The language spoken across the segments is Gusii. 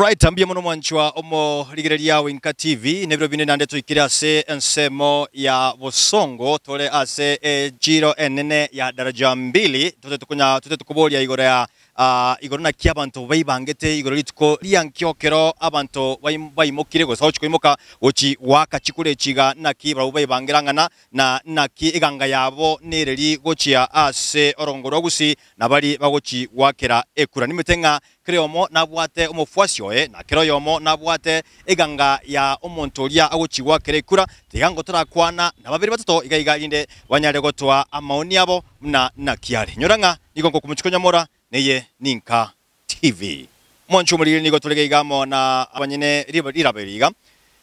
Alright, mbuya mono mwanchwa omorigereria o Inka TV, nebiro binde naende toikire ase ensemo ya Bosongo, tore ase echiro enene ya Daraja Mbili, totete konya totete koboria igoro ya ah, igoro naki abanto baibangete igoro rituko ria nkio kero abanto baim- baimokire gose gochi koimoka gochi goaka chikura echi iga naki barabwo baibangera ng'ana na naki eganga yabo nereri gochia ase orongo rwa Gusii na baria bagochi goakera ekura. Nimanyete ng'a Kera oyomo nabwate omofuasi oye, na kera oyomo nabwate eganga ya omonto oria agochia goakera ekura. Tiga ngotorakwana nababere batato iga iga erinde banyare gotoa amaoni abo buna naki are. Nyora ng'a nigo ngokomochia konyamora, neye ninka TV. Mwanche omoriri nigo tore iga amo na abanyene riraba eri iga.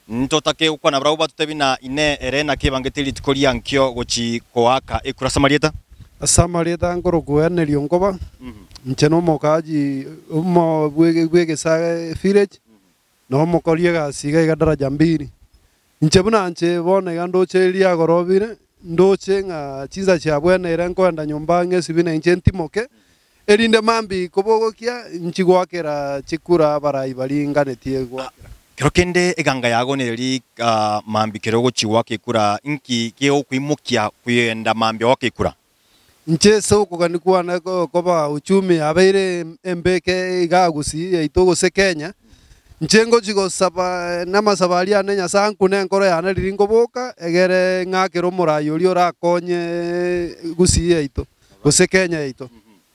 Ntotake gokwana barabwo batotebi na inee ere naki ebangete rituko ria nkio gochi koaka ekura ase amarieta? Ase amarieta nkorokwa Henry Onkoba, inche nomokaaji omo bw'Egesae Village, na omokori egasi iga iga Daraja Mbili. Inche buna inche bono iga ndoche riagorobire, ndoche ng'a chinsa chiabweneire nkoenda nyomba ng'esibi na inche ntimoke, erinde mambia kobogokia inchi goakera chikura abarai baria nganetie goakera. Kero kende eganga yago neri mambia kero ogochia goaka ekura, inki gegokoimokia koyenda mambia goaka ekura? Inche ase okogania kwane koba uchumi yabeire embeke igaa Gusii yaito gose Kenya, inche ngochia gosaba namasabo aria ane Nyasae ankune enkoro yane riria nkoboka, egere ng'akere omorai oria orakonye Gusii yaito gose Kenya yaito,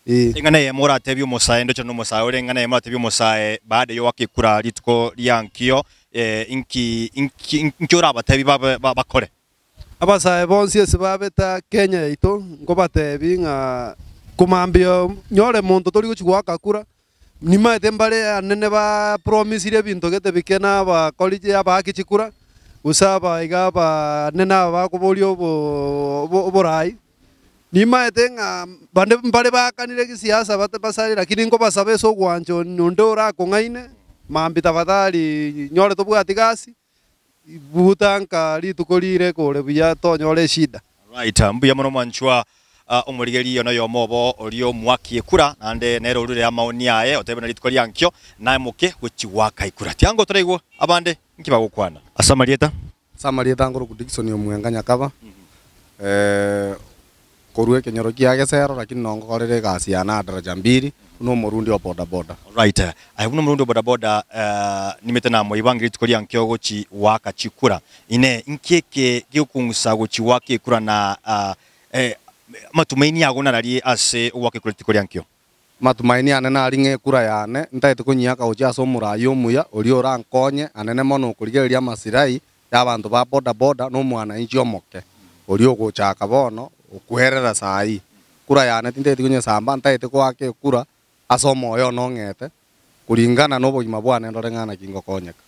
ee. Eng'ana eyemo oratebie omosae, ndoche nomosae ore, eng'ana eyemo oratebie omosae baada yogoaka ekura rituko ria nkio, inki inki inki orabatebie babe bakore? Abasae bonsi ase babete Kenya yaito nkobatebi ng'a komambia nyore monto tori gochia goaka kura, nimaete mbare anene ba promisire ebinto gete bike na abakori abaaki chikura, gose aba iga abanene aba bakoboria obo oborai, nimaete ng'a bande mbare baakanire gisiasa bate basare lakini nkobasaba ase ogwancha onde orakong'aine, mambia tafadhali nyore tobwati gasi. Buta nka rituko rire kore buya tonyore eshida. Right, mbuya mono mwanchwa omorigeri oyo noyomo obo oria omwaki ekura naende nere orure amaoni aye otebe buna rituko ria nkio naimoke gochia goaka ekura. Tiga ngotoraigwe abande nki bagokwana. Ase amarieta. Ase amarieta nkorokwa Dickson Omwenga Nyakaba, Korwa ekenyoro kia Gesero, lakini nongokorera egasi yane aa Daraja Mbili buna omorundi o bodaboda. Alright, aye buna omorundi o bodaboda nimete namoibange rituko ria nkio gochi goaka chikura. Inee, inki eke gegokong'usa gochi goaka ekura na amatumaini ago nararie ase ogoaka ekura rituko ria nkio? Amatumaini ane nari ng'a ekura yane ntaete konyiaka gochia ase omoraai omuya oria orankonye anene mono okorigereria amasirai y'abanto ba bodaboda na omwananchi omoke oria ogochaka bono okwerera saii. Kura yane tintaeti konyesamba ntaete goaka ekura ase omoyo one ong'ete kuringana nobogima bwane ndore ng'a naki ngokonyeka.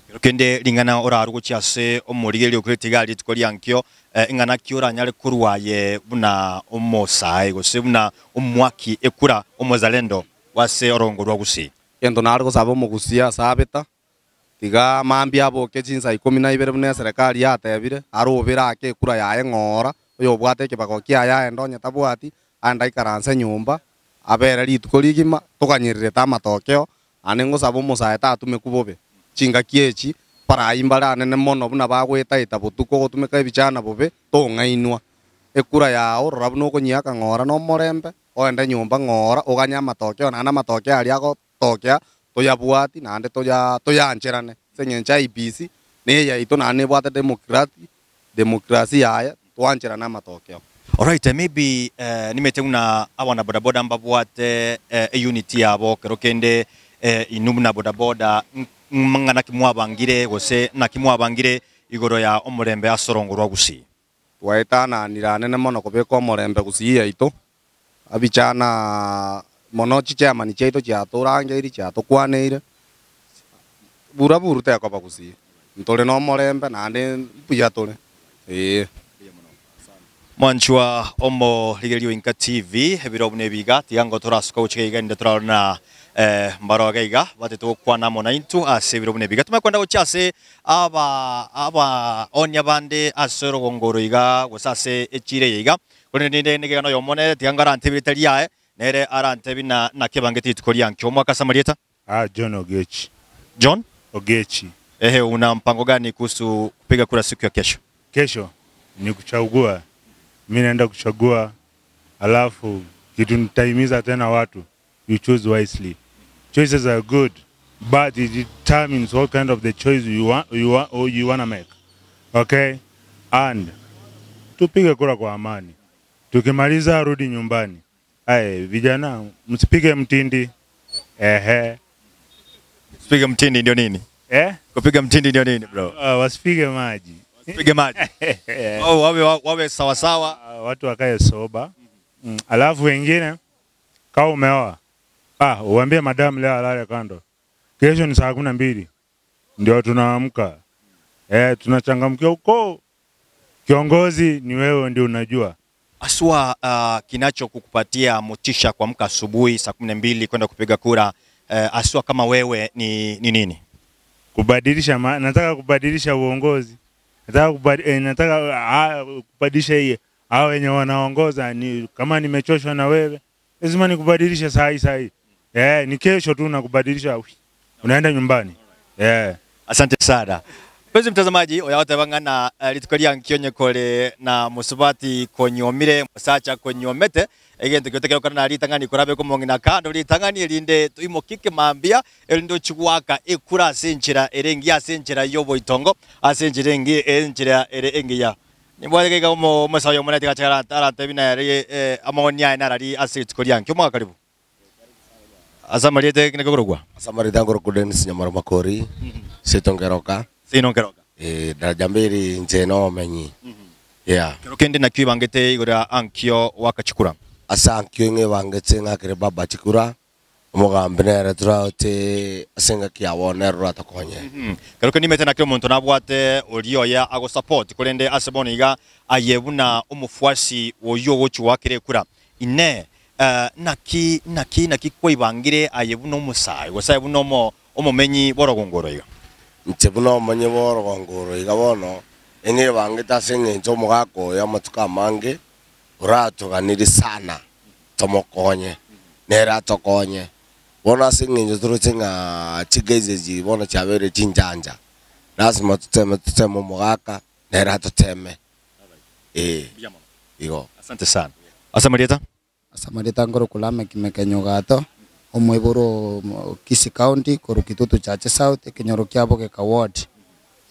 Kero kende ring'ana orarwe gochia ase omorigereria okorete iga rituko ria nkio, ing'ana ki oranyare korwa aye buna omosae gose buna omoaki ekura omozalendo ase orongo rwa Gusii? Egento nare gosaba omogusii ase abeta, tiga mambia aboke chinsa ikomi na ibere buna eserekari yatebire, arobere ake ekura yaye ng'ora, oyobwate ekebago kiaye aende onye tabwati, aende aikaranse nyomba, abere rituko rigima, toganyererete amatokeo, Naende ngosaba omosae tatumekwa bobe. Chingaki echi barai mbare anene mono buna bagoeta-eta botuko gotumeka ebichana bobe, tong'ainwa. Ekura yao, rora buna okonyiaka ng'ora nomorembe, ogende nyomba ng'ora oganye amatokeo, naende amatokeo aria agotokea toyabwati naende toya toyancherane. Ase eng'encho IEBC neyaito naende nebwate democratic democracy yaye, twancherane amatokeo. Alright, maybe nimete buna abana bodaboda mbabwate eunit yabo kero kende inwe buna bodaboda ng'a naki mwabangire gose naki mwabangire igoro ya omorembe ase orongo rwa Gusii? Twaetananire anene mono kobeka omorembe Gusii yaito, abichana mono chichairman chiaito chiatorangeiri chiatokwaneire, bura buru tekoba Gusii, ntore nomorembe naende mbuya tore ee. Mwanchwa omorigereria o Inka TV, ebiro buna ebi iga, tiga ngo torasuka gochika iga erinde torarore na mbaroge iga batete gokwana amo naintwe ase ebiro buna ebi iga. Tomanye kwenda gochia ase aba abaonia bande ase orogongo oro iga gose ase echiira eye iga, korende ninde negegano oyomo nere tiga ngo arantebie ritari riaye, nere arantebie na naki ebangete rituko riankio. Omwaka ase amarieta. Ah, John Ogechi. John? Ogechi. Ehe, una mpango gani kuhusu kupiga kura siku ya kesho? Kesho ni kuchagua, mi naenda kuchagua, alafu kitu nitahimiza tena watu, you choose wisely. Choices are good, but it determines what kind of the choice you want, you want, or you wanna make. Okay? And tupige kura kwa amani. Tukimaliza rudi nyumbani. Aye, vijana msipige mtindi. Ehe. Kupiga mtindi ndio nini? Eh? Kupiga mtindi ndio nini bro? Wasipige maji. Pige maji. Oh, wawe wawe sawa sawa. Watu wakae soba. Alafu wengine kama umeoa, uambie madam leo alale kando. Kesho ni saa 12 ndio tunaamka. Tunachangamkia huko. Kiongozi ni wewe ndio unajua. Aswa kinachokupatia motisha kuamka asubuhi saa 12 kwenda kupiga kura, aswa kama wewe ni nini? Kubadilisha nataka kubadilisha uongozi. Nataka kubadilisha hii hao wenye wanaongoza. Ni kama nimechoshwa na wewe, lazima nikubadilishe saa hii saa hii. Ni kesho tu nakubadilisha, unaenda nyumbani. Asante sana. Mpenzi mtazamaji, oya bangana rituko ria nkionye kore na musubati konyomire musacha konyomete egento kyotekero kana ritangani kurabe kumongina kando ritangani erinde tuimokike mambia erinde chigwaka ekura ase enchera ere engiya ase enchera yoboitongo ase enchera engi enchera ere engiya nibwage ga omo musayo omonete gachara arantebi na ere amoni aye narari ase rituko ria nkio mwaka karibu asamariete kinekogorogwa Asamarite ngoro Dennis Nyamaro Makori sitongeroka sinongeroka daraja mbili nje no menyi. Yeah. Kero kende nakio ibangete igoro ya ankio wakachikura. Asa ankio nge bangete ngakire baba chikura omogambi nere turaote asenga kiawo nere ratokonye. Kero kende imete nakio omonto nabwate orioya ago support korende ase bono iga aye buna omofuasi oyo ogochi wakire ekura ine naki naki naki kwaibangire aye buna omosae gose aye buna omomenyi borogongoro iga. Nche buna omonyi borogongoro iga bono eng'e bangete ase eng'encho omogaka oyo amatuko amange oratoganiri sana tomokonye nere atokonye bono ase eng'encho toroche ng'a chigezezi bono chiabere chinjanja lazima tuteme tuteme omogaka nere atoteme. Igo. Asante sana. Asamarieta? Asamarieta ngoro kulame kimekenyo gato omoiboro Kisii County koru Kitutu Chache South ekenyoro kiabo geka ward.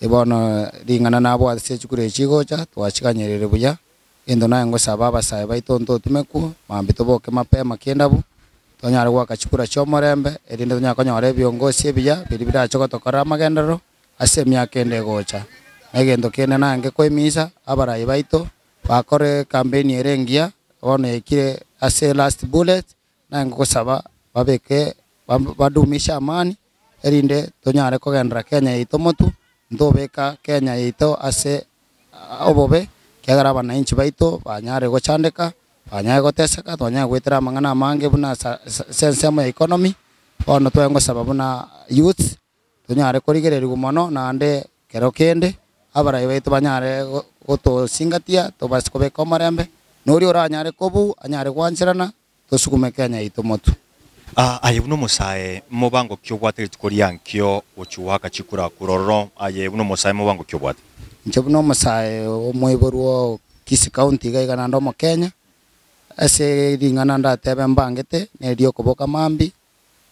Ebono ring'ana nabo ase chikura echigocha twachikanyerere buya endo naye ngosaba abasae baito ntotumekwo mambi toboke mapema kendabu tonyare gwaka chikura chia omorembe erinde tonyare konyora ebiongosi ebiya biri birache gotokora amagenderero ase emiaka ende egocha. Na egento kende nange koemisa abarai baito bakore campaign ere engiya bono yaikire ase last bullet naye ngosaba babeke badumisha amani erinde tonyare kogendera Kenya yaito motu ntobeka Kenya yaito ase obobe kiagera abananchi baito banyare gochandeka banyare goteseka twanyare gwetera amang'ana amange buna sensemo ya economy bono twengosaba buna youth tonyare korigereriwa mono naende kero kende abarai baito banyare gotosingatia tobase kobeka omorembe nori oranyare kobu anyare gwancherana tosukume Kenya yaito motu. Aye buno omosae mobango ki obwate rituko ria nkio gochiwaka chikura kurororo aye buno omosae mobango ki obwate? Inche buno omosae omoiborwa Kisii County iga iga naende omokenya ase ring'ana ndatebe mbangete nerio okoboka mambi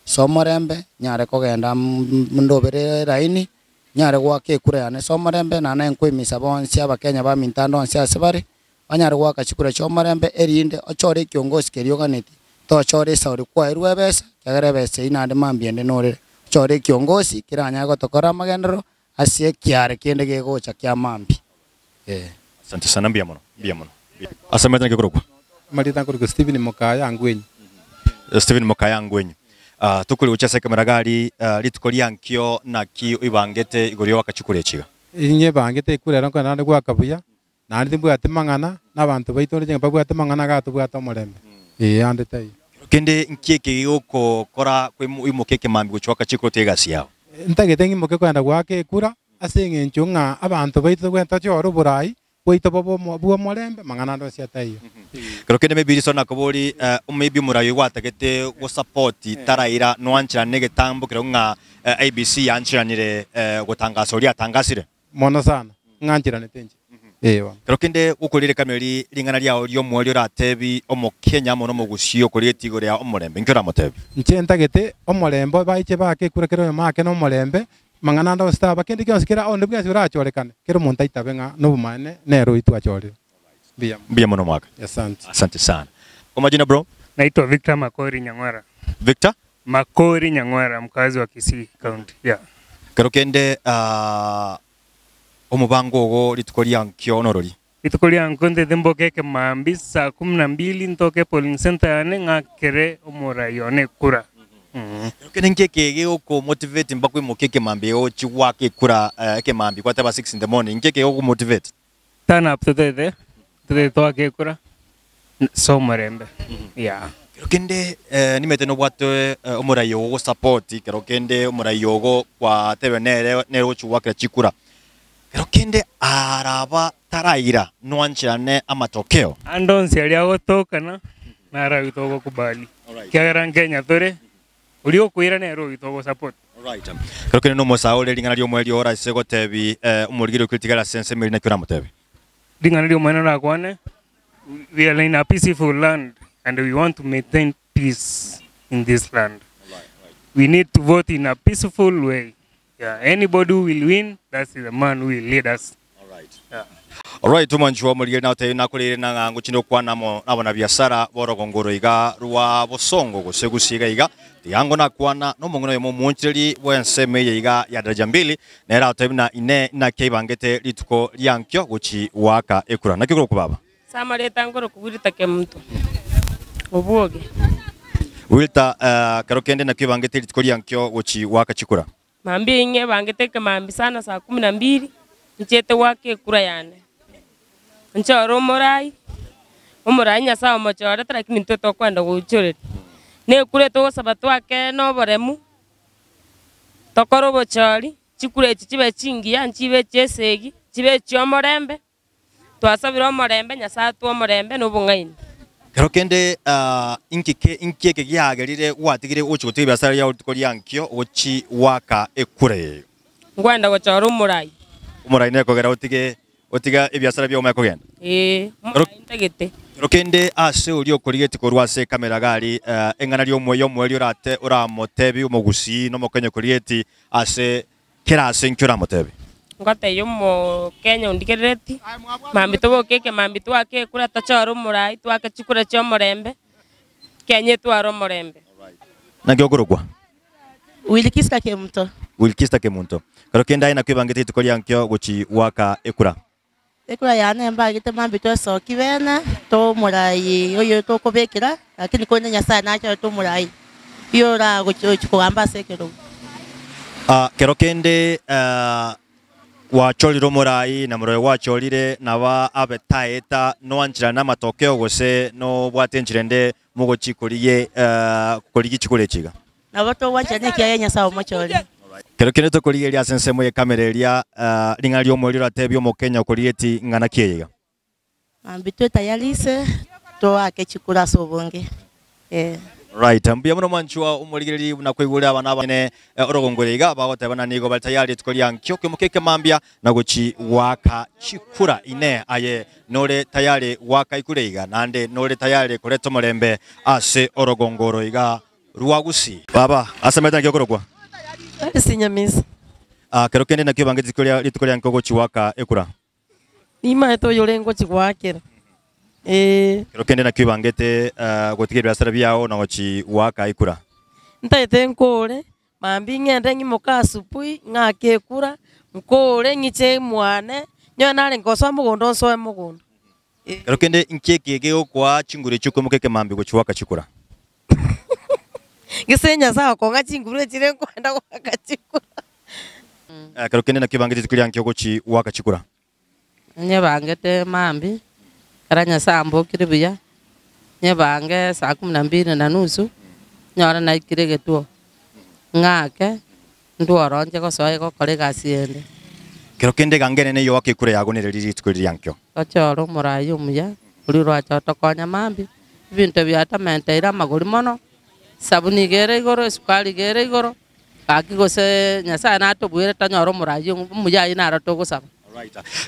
ase omorembe nyare kogenda ndobere eraini nyare goaka ekura yane ase omorembe naende nkoimisa bonsi abakenya baminto onsi ase bare banyare goaka chikura chia omorembe erinde ochore ekiongosi keria oganeti tochore esauri kwaerwa ebesa kiagera ebesa eywo naende mambi ende norere ochore ekiongosi keranyare gotokora amagenderero ase ekiare kende gegocha kia mambi. Asante sana mbia mono mbia mono. Asamete ngekorokwa Marita ngorokwa Stephen Mokaya Ngwenyi. Stephen Mokaya Ngwenyi. Tukuri gocha kamera gari rituko ria nkio naki ibangete igoro wakachikura echiga. Inye bangete ekura ero nkoenda gwaka buya naende timbwate mang'ana na abanto baito nche mbabwate mang'ana gatobwate omorembe. Ande tai. Kende nkieke gigokora imoke kemambi gochwa kachikura tegasi yao. Ntagete ng'imoke kwenda gwaka ekura ase eng'encho ng'a abanto baito togwenta tochore oborai Bwaito bobe omo bwa omorembe, mang'ana ande onsi ataiyo. Kero kende maybe riso nakobori maybe omorai gwatagete gosupport taraira noancherane na egetambo kero ng'a IEBC yancheranire gotangasa oria atangasire. Mono sana, ng'ancheranete inche. Ee bono. Kero kende gokorire kameri ring'ana riao ri'omoerio oratebi Omokenya amo nomogusii okorietie igoro ya omorembe, inki oramotebi? Inche ntagete omorembe baiche baake ekura kera oyomo aake nomorembe, mang'ana ande onsi taba, kende gionsi kera onde bwensi orachorekane, kera omonto aitabe ng'a nobomaene nere oitwe achorire. Mbuya mono. Mbuya mono mwaka. Asante. Asante sana. Kwa majina bro? Naitwa Victor Makori Nyang'wara. Victor? Makori Nyang'wara, mkazi wa Kisii County. Yeah. Kero kende omobango ogo rituko ria nkio norori? Rituko ria nkio ntete mboke ekemambia saa kumi na mbili ntoke polling center yane ng'akere omorai one ekura. Kero kende nki eke gegokomotivate mpaka oimoke ekemambia iga ochi goaka ekura ekemambia gwateba 6 in the morning, nki eke gegokomotivate? Turn up totete, totete toake ekura ase omorembe, yeah. Kero kende nimanyete nobwate omorai ogo ogosupport, kero kende omorai ogo gwatebire nere nere ogochi goakera chikura. Kero kende araba taraira noancherane amatokeo. Ande onsi aria agotokana naro ayio togokubali, ekiagera nkenya tore, oria okoira nere oyio togosupport. Kero kende nomosae ore ring'ana ri'omoerio ore ase gotebi omorigeri okire tigari ase ensemo eria naki oramotebi? Ring'ana ri'Omonene orakwane, We are in a peaceful land and we want to maintain peace in this land. We need to vote in a peaceful way. Yeah, anybody who will win, that's the man who will lead us. Yeah. Alright, omwanchi wa omorigeri nagotebi nakoreire na ng'a ngochinde gokwana amo nabanabiasara b'orogongo oro iga rwa bosongo gose gusii iga iga, tiga ango nakwana nomong'ina oyomo omoonchoreri bw'ensemo eye iga ya daraja mbili, nere agotebi buna inee naki aibangete rituko ria nkio gochi goaka ekura. Naki okorokwa baba? Samareta nkorokwa Wilta Kemunto, obwoge. Wilta, Kero kende naki oibangete rituko ria nkio gochi goaka chikura? Mambia ing'e ebangete ekemambia sana saa kumi na mbili, nchiete goaka ekura yane. Nchore omorai, omorai Nyasaye omochorete lakini intwe tokwenda goichoreria. Na ekura etogosaba toake na oboremu, tokore obochori, chikura echi chibe chingiya, nchibe echia esegi, chibe echia omorembe. Twasabire omorembe, Nyasae atwe omorembe na obong'aini. Kero kende inki ke inki eke giagerire gwatigire gochia gotiga ebiasara biao rituko ria nkio gochi goaka ekura eye? Ngwenda gochora omorai. Omorai nekogera otige otiga ebiasara biao omanye kogenda? Ee, omorai ntagete. Kero kende ase oria okorigeti korwa ase ekamera gari eng'ana ri'omoyo omoerio orate oramotebi omogusii na omokonyi okorigeti ase Kera ase inki oramotebi? Ngotebia omokenya ondigerereti, mambia toboke ekemambia twake ekura tochore omorai twake chikura chi'omorembe, Kenya etware omorembe. Naki okorokwa? Wilkista Kemunto. Wilkista Kemunto. Kero kende aye nakwebangete rituko ria nkio gochi goaka ekura. Ekura yane mbagete mambia twesoki bene tomorai oyo tokobekera lakini korende Nyasaye nachorete omorai oyo oragochi kogamba ase ekerogo. Kero kende gwachorire omorai na moroe gwachorire naba abe taeta noancherane namatokeo gose nobwate enchera ende mogochi korigie korigia chikura echi iga. Nabo togwanchera nekiagera Nyasae omochorire. Kero kende tokorigereria ase ensemo y'ekamera eria, ring'ana ri'omoerio riratebie Omokenya okorigetie ing'ana ki eye iga? Mambia twetayarise toake chikura ase obonge. Ee. Right, mbuya mono mwanchwa omorigereria buna kwaigure abana abanyene orogongo ere iga bagoteba na nigo bare tayari rituko ria nkio kiomokia ekemambia na gochi goaka chikura ine aye nore tayari goaka ikura iga naende nore tayari koreta omorembe ase orogongo oro iga Rwa Gusii. Baba, ase amarieta naki okorokwa? Alice Nyamisa. Ah, kero kende naki obangete rituko ria rituko ria nka ogochi goaka ekura? Nimaete oyore ngochi goakera. Ee. Kero kende naki obangete ah, gotiga ebiasara biao na gochi goaka ekura? Ntaete nkore, mambia ng'ende ng'imoke asubuhi, ng'ake ekura, nkore ng'iche mwane, nyowe nare ngosoa mogondo nsoe mogondo. Ee. Kero kende inki eke kegokoa chinguru echio okoimoka ekemambia gochi goaka chikura? Gese Nyasae okong'a chinguru echire nkoenda goaka chikura. Ekero kende naki obangete rituko ria nkio gochi goaka chikura? Nyebangete mambia, ekero Nyasae ambokire buya, nyebange saa kumi na mbili na nusu, nyore naikire egetuo, ng'ake, ndworo nche gosoa gokora egasi ende. Kero kende iga ngenene yoaka ekura yago nere rituko riria nkio. Tochore omorai omuya, oria orache otokonye mambia, ebinto biatomenteire amagori mono, esabuni iga ere igoro, esukari iga ere igoro, gaki gose Nyasaye natobuere tonyore omorai omuya aywo naro togosaba.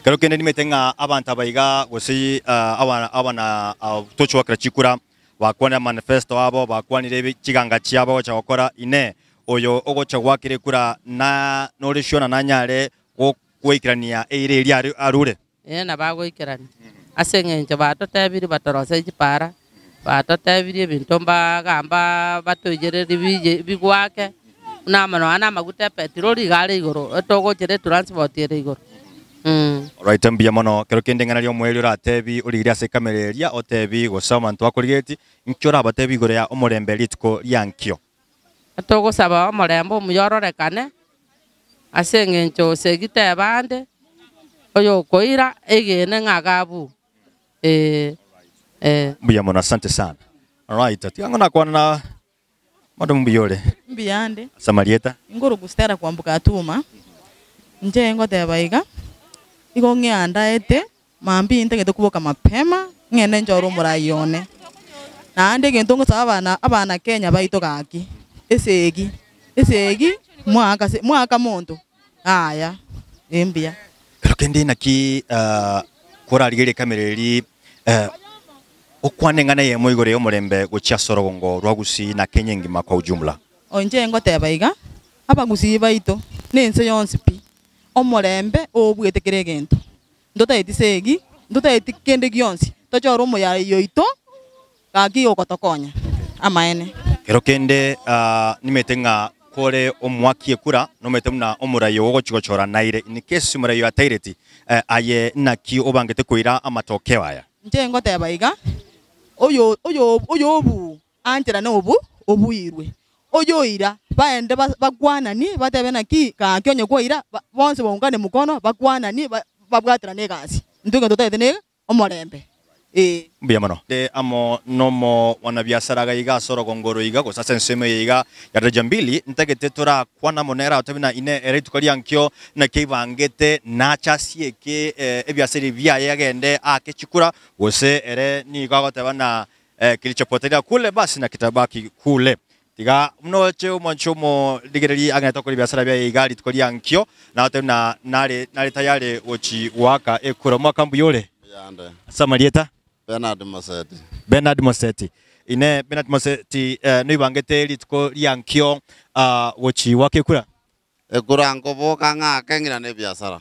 Kero kende nimanyete ng'a abanto aba iga gose abana abana tochwakera chikura bakwanire manifesto abo, bakwanire ebi chiganga chiabo gocha gokora, inee oyo ogocha goakera ekura na nore sure na nanyare goikerania eira eria are arure? Ee, nabagoikerania, ase eng'encho batotebirie batoroserie chipara, batotebirie ebinto mbagamba batoiyererie bije bigwake, buna amo nonya na amaguta epetroli iga are igoro, etogochera etransport ere igoro. Alright mbuya mono, kero kende ing'ana ri'omoerio oratebi origerie ase ekamera eria otebi gose abanto bakorigeti, inki orabatebi igoro ya omorembe rituko ria nkio? Togosaba omorembe omuya ororekane, ase eng'encho osegete ebande, oyokoira egene ng'a agabu, ee, ee. Mbuya mono asante sana. Alright, tiga ng'o nakwana na madam mbuya ore? Mbuyande. Ase amarieta? Nkoruku Stella kwamboka Atuma, inche ngoteba iga, igo ng'eandaete Mambia intagete koboka mapema, ng'ende nchore omorai one. Naende egento ngosaba abana abana Kenya baito gaki, esegi, esegi mwaka se mwaka monto, yaya, eh mbuya. Kero kende naki korarigererie ekamera eria okwane eng'ana eyemo igoro y'omorembe gochia ase orogongo rwa Gusii na Kenya engima kwa ujumla? Inche ngoteba iga, abagusii baito, na ense yonsi pi, omorembe obuete kera egento. Ntotaeti segi, ntotaeti kende gionsi, tochore omoyai oito, gaki ogotokonya. Amaene. Kero kende nimanyete ng'a kore omoaki ekura, nomanyete buna omorai ogo ogochia gochora naire. In case omorai oyo ataireti, aye naki obangete koira amatokeo aya? Inche ngoteba iga, oyo oyo oyobu Ancherane obu obuirwe, oyoira, baende bakwananie, batebe naki, gaki onye kwaira, bonsi baungane mokono, bakwananie, babwaterane egasi. Intwe egento totagete ne omorembe, ee. Mbuya mono. Inde amo nomwanabiasara iga iga ase orogongo oro iga, gose ase ensemo eye iga ya Daraja Mbili, ntagete torakwane amo nere agotebi ng'a inee ere rituko ria nkio naki aibangete nache asieke ebiasara biaye agende aake chikura, gose ere nigo agoteba ng'a Kilichopotelea kule basi na kitabaki kule. Tiga buna oche omwanche omorigererie agende gokora ebiasara biaye iga rituko ria nkio, na agotebi ng'a nare nare tayari gochi goaka ekura. Omwaka mbuya ore? Mbuyande. Ase amarieta? Bernard Moseti. Bernard Moseti. Inee Bernard Moseti noibangete rituko ria nkio gochi goaka ekura? Ekura nkoboka ng'ake ng'ina nebiasara.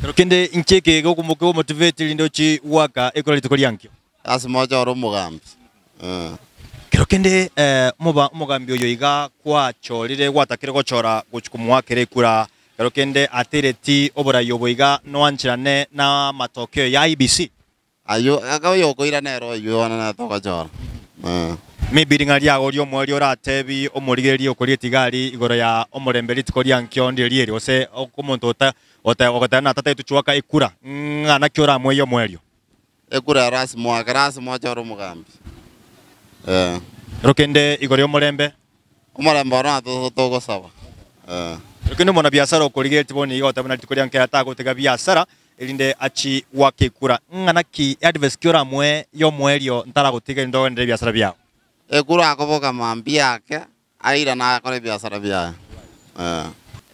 Kero kende inki eke gekomotivate rinde ochie goaka ekura rituko ria nkio? Lasima ochore omogambi. Kero kende omoba omogambi oyo iga kwachorire gwatakire gochora gochia komoakera ekura, kero kende atereti oborai obo iga noancherane namatokeo ya IEBC? Ayio aka oyokoira nere oyio one nere togochora. Maybe ring'ana riago ri'omoerio oratebi omorigereria okorieti igari igoro ya omorembe rituko ria nkio ndiri eri gose omonto ota ota ogoteba na tataeti chwaka ekura ng'a naki oramoeie omoerio. Ekura ero ase moakere ase mochore omogambi. Ero kende igoro y'omorembe. Omorembe oro natwo togosaba. Ero kende omonabiasara okorigeretie bono iga ogoteba buna rituko ria nkio atagotiga biasara erinde achie goaka ekura, ng'a naki advice ki oramoe y'omoerio ntaragotiga erinde ogenderere ebiasara biao? Ekura akoboka mambia ake, airane akore ebiasara biaye.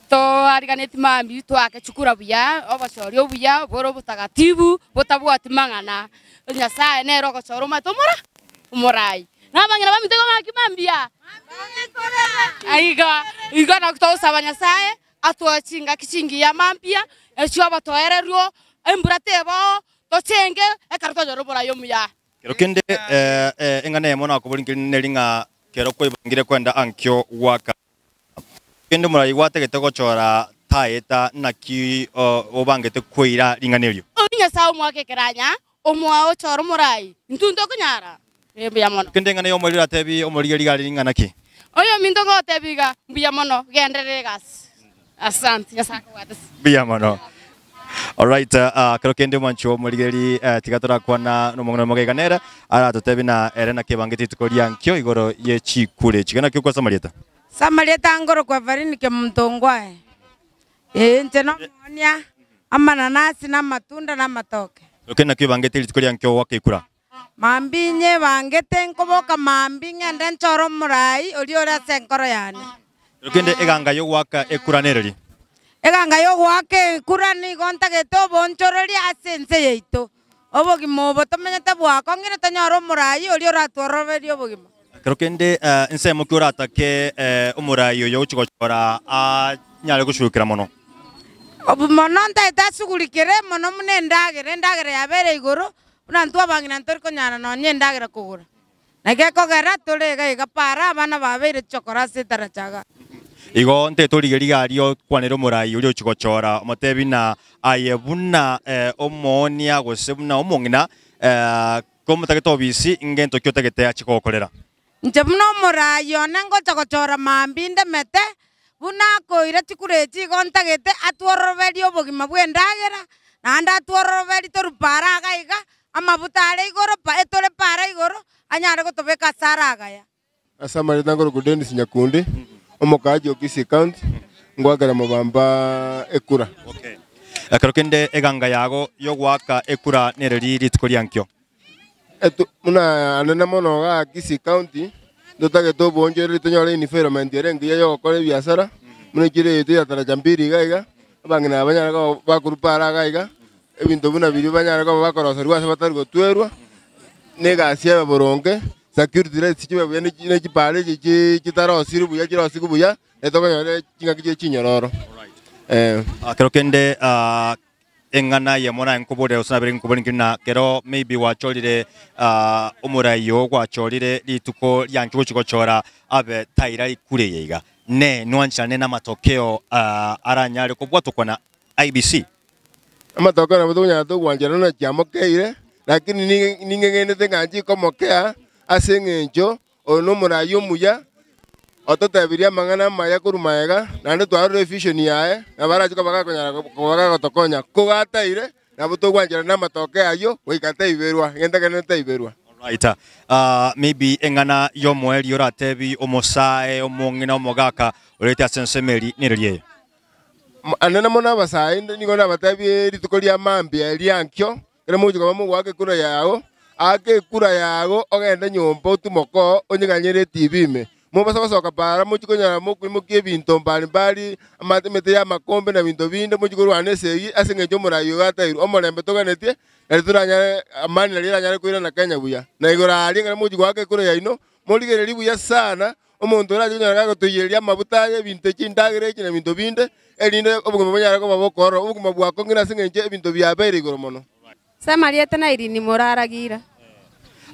Toariganeti mambia toake chikura buya, obochori obuya bore obotagatibu botabwati mang'ana. Nyasaye nere ogochora omanyete omora omorai. Na abang'ina baminto igo ng'aki mambia? Iga igo naki togosaba Nyasaye atoe chingaki chingiya mambia, echio obotoereru, embura tebao, tochenge ekero twanyora omorai omuya. Kero kende eng'ana eyemo nakoboria nkeri neri ng'a kero kwaibangire kwenda ankio gwaka kende omorai gwatagete gochora taeta naki obangete koira ring'ana erio. Oyio Nyasae omoake ekeranya, omoa ochore omorai, intwe ntokonyara? Ee, mbuya mono. Kende eng'ana y'omoerio oratebi omorigereria iga ring'ana ki? Oyominto ngotebi iga, mbuya mono, genderera egasi. Asante, Nyasae akobwate. Mbuya mono. Alright, uh, kero kende omwanchi omorigereri uh, tiga torakwana nomong'ina omoga iga nere aratotebi na ere naki ebangete rituko ria nkio igoro ye chikure echi. Gena ki okwa Samarieta? Samarieta ngorokwa Evelyn Kemunto Ngwae. Ee, inche nomoonia amananasi na amatunda na amatoke. Kero naki obangete rituko ria nkio goaka ekura? Mambia inyebangete nkoboka mambia ng'ende nchore omorai oria ore ase enkoro yane. Kero kende eganga y'ogoaka ekura nereri? Eganga y'ogoaka ekura nigo ntagete obonchoreria ase ense yaito. Obogima obo tomenyete bwakong'ire tonyore omorai oria oratworoberie obogima. Ekero kende ensemo ki oratake omorai oyo ogochia gochora anyare goshugukera mono? Obo mono ntagete asugurikere mono buna endagera, endagera yabeire igoro, buna intwe abang'ina ntori konyara nonya endagera kogora. Naki ekogera tore iga iga para abana babeire chichokora ase etaracha iga. Igo ntete origerie iga aria okwanere omorai oria ochia gochora, omotebi na aye buna omoonia gose buna omong'ina, komotagete obisi, ngento ki otagete achie gokorera? Inche buna omorai one ngocha gochora mambia indemete, buna akoira chikura echi igo ntagete atwororoberie obogima bw'endagera, naende atwororoberie torwe para iga iga, amabuta are igoro pa etore para igoro, anyare gotobeka ase are agaya. Ase amarieta nkorokwa Dennis Nyakundi, omokaaji o Kisii County, ngoakera mobamba ekura. Ekero kende eganga yago y'ogoaka ekura nereri rituko riankio. Etu buna anene mono igaa Kisii County, ntotagete oboonchoreri tonyore environment ere engiya ya ogokora ebiasara, buna echiro yaito ya Taraja Mbili iga iga, abang'ina aba banyare koba bakorwa para iga iga, ebinto buna biria banyare koba bakoroserigwa ase batari gotwerwa, na egasi ebe boronge, security lights chibe buya ne chipara echi chi chitarosiri buya chirosigwe buya, naende tokonyora chingaki chire chinyororo eh. Ekero kende eng'ana eyemo naye nkoborera gose nabere nkoboria nkeri na kero maybe gwachorire omorai oo gwachorire rituko rianche gochia gochora abe taira rikure eye iga, ne nwancherane na amatokeo aranyare kobwatokwa na IEBC? Amatoke nabo tokonyara togwancherana na chiamokeire, lakini ning'egenete ng'a nchikomokea ase eng'encho oyo nomoraia omuya, ototebirie amang'ana amaya korwa magega, naende twarora evision yaye, nabo arache koba gakonyara koba gagotokonya. Kogataire, nabo togwancherana namatoke ayio goika taiberwa, egento ekenene taiberwa. Alright. Maybe eng'ana y'omoerio oratebi omosae, omong'ina, omogaka orete ase ensemo eri nereri eye. Anene mono abasae inde nigo nabatebie rituko ria mambia eria ankio, ekero mogochia koba mogoaka ekura yao, aka ekura yago ogende nyomba otimoke oo onyeganyere etibi ime. Mobasa gosoka para mochie konyora mokoimokia ebinto mbari mbari, amate emete y'amakombe na binto binde mochie korwana esegi ase eng'encho omorai oyo atairwe. Omorembe toganetie, nari toranyare amani naria eranyare koirana Kenya buya. Na igoro aria ekero mogochia goaka ekura yaino, morigererie buya sana, Omonto orache konyora gagotoiyereria amabuta aye, ebinto, chindagera echi, na ebinto binde, erinde obogima bonyare koba bokoororo, obogima bwakong'ire ase engencho ebinto biabeire igoro mono. Ase amarieta na Irene moraragira.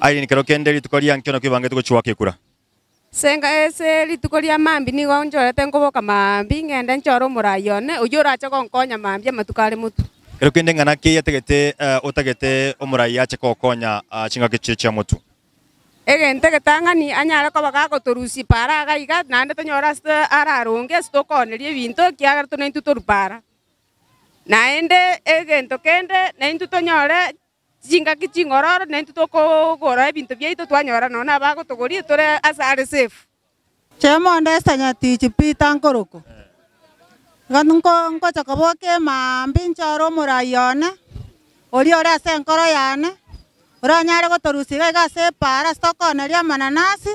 Irene, kero kende rituko ria nkio nakio ebangete gochia ekura. Ase rituko ria mambia nigo nchorete nkoboka mambia ngende nchore omorai one oyio orache gonkonya mambia amatuko are motwe. Kero kende ng'ana ki yatagete otagete omorai ache kogokonya chingaki chire chia motwe? Egento egetang'ani anyare koba gagotorusia para iga iga, naende tonyore ase araronge ase tokooneria ebinto, ekiagera tore naintwe torwa para. Naende egento kende, naintwe tonyore chingaki ching'ororo, naintwe tokogora ebinto biaito twanyora nonya abagotogoria tore ase are safe. Chemonde Esther Nyatichi Peter nkorokwa. Igo nko ngocha koboka emambia nchore omorai one, oria ore ase enkoro yane, oranyare gotorusia iga iga ase epaara ase tokooneria amananasi,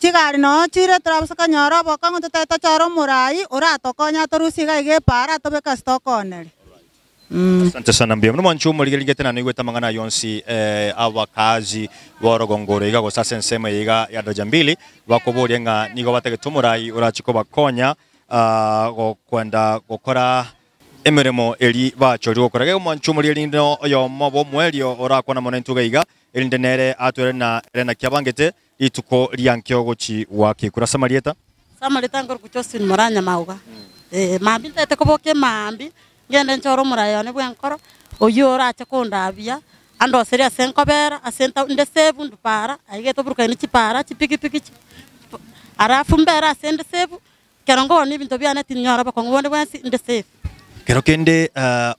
chigari noo chire torabase konyora obokong'u totebe tochore omorai oratokonye atorusie iga iga epaara atobeke ase tokooneria. Asante sana mbuya muno mwanche omorigerigete na noigwete amang'ana ayio onsi eh, abakaazi b'orogongo oro iga gose ase ensemo eye iga ya Daraja Mbili bakoboria ng'a nigo batagete omorai orache kobakonya ah, gokwenda gokora emeremo eri bachorire gokora. Iga omwanche omorigerigete oyomo bw'omoerio orakwana mono intwe iga iga erinde nere atwere na ere naki abangete Rituko ria nkio gochi goaka ekura ase amarieta. Ase amarieta nkorokwa Josephine Moranya Mauga. Ee, mambia ntagete koboka emambia, ngende nchore omoraia one bw'enkoro, oyio orache kondabia, andoserie ase nkobera, ase nta nde safe ndwe para, aiga etoburukani ne chipara, chipikipiki chi, alafu mbere ase nde safe, Ekero nkogora ebinto biane tinyora bokong'u bonde bwensi, inde safe. Kero kende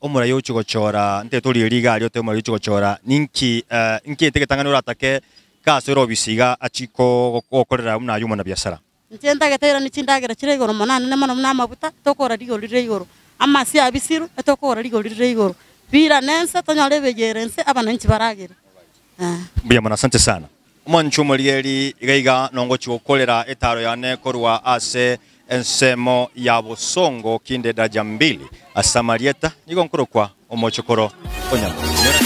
omorai ogochia gochora, ntete orie riga aria ote omorai ogochia gochora, ninki inki egetang'ani oratake gase ore obisi iga achie gokorera buna aye omonabiasara? Inche ntagete irani chindagera chire igoro mono anene mono buna amaguta, tokora rigori rire igoro. Amasi abisirwe, etokogora rigori rire igoro. Birane ense, tonyore ebeyere ense, abananchi baragere. Eh. Mbuya mono, asante sana. Omwancho omorieri iga iga nongochi gokorera etaro yane korwa ase ensemo ya bosongo kinde daraja mbili ase amarieta nigo nkorokwa omochokoro o Nyamori. Nyora.